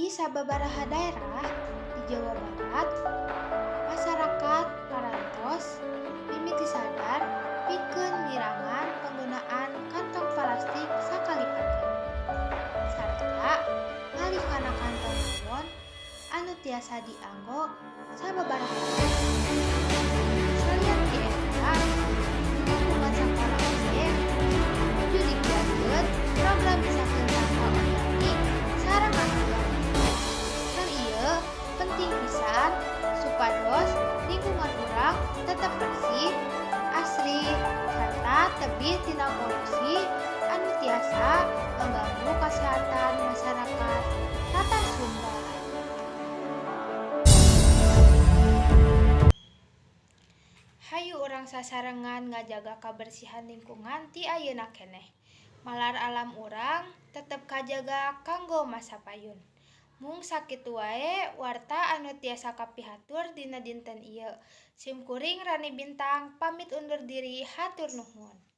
Di sababaraha daerah di Jawa Barat, masyarakat parantos mimiti sadar pikeun ngirangan penggunaan kantong plastik sakali pake sarta ngalih kana kantong nilon anu tiasa dianggo sababaraha kali. Salian ti eta, di lingkungan sakola oge nuju digiatkeun program misakeun sampah organik sareng anorganik. Hal ieu penting pisan supados lingkungan urang tetep bersih, asri, sarta tebih tina polusi anu tiasa ngaganggu kasehatan masyarakat Tatar Sunda. Hayu urang sasarengan ngajaga kabersihan lingkungan ti ayeuna keneh. Malar alam urang tetep kajaga kanggo masa payun. Mung sakitu wae warta anu tiasa kapihatur dina dinten ieu. Simkuring Rani Bintang pamit undur diri hatur nuhun.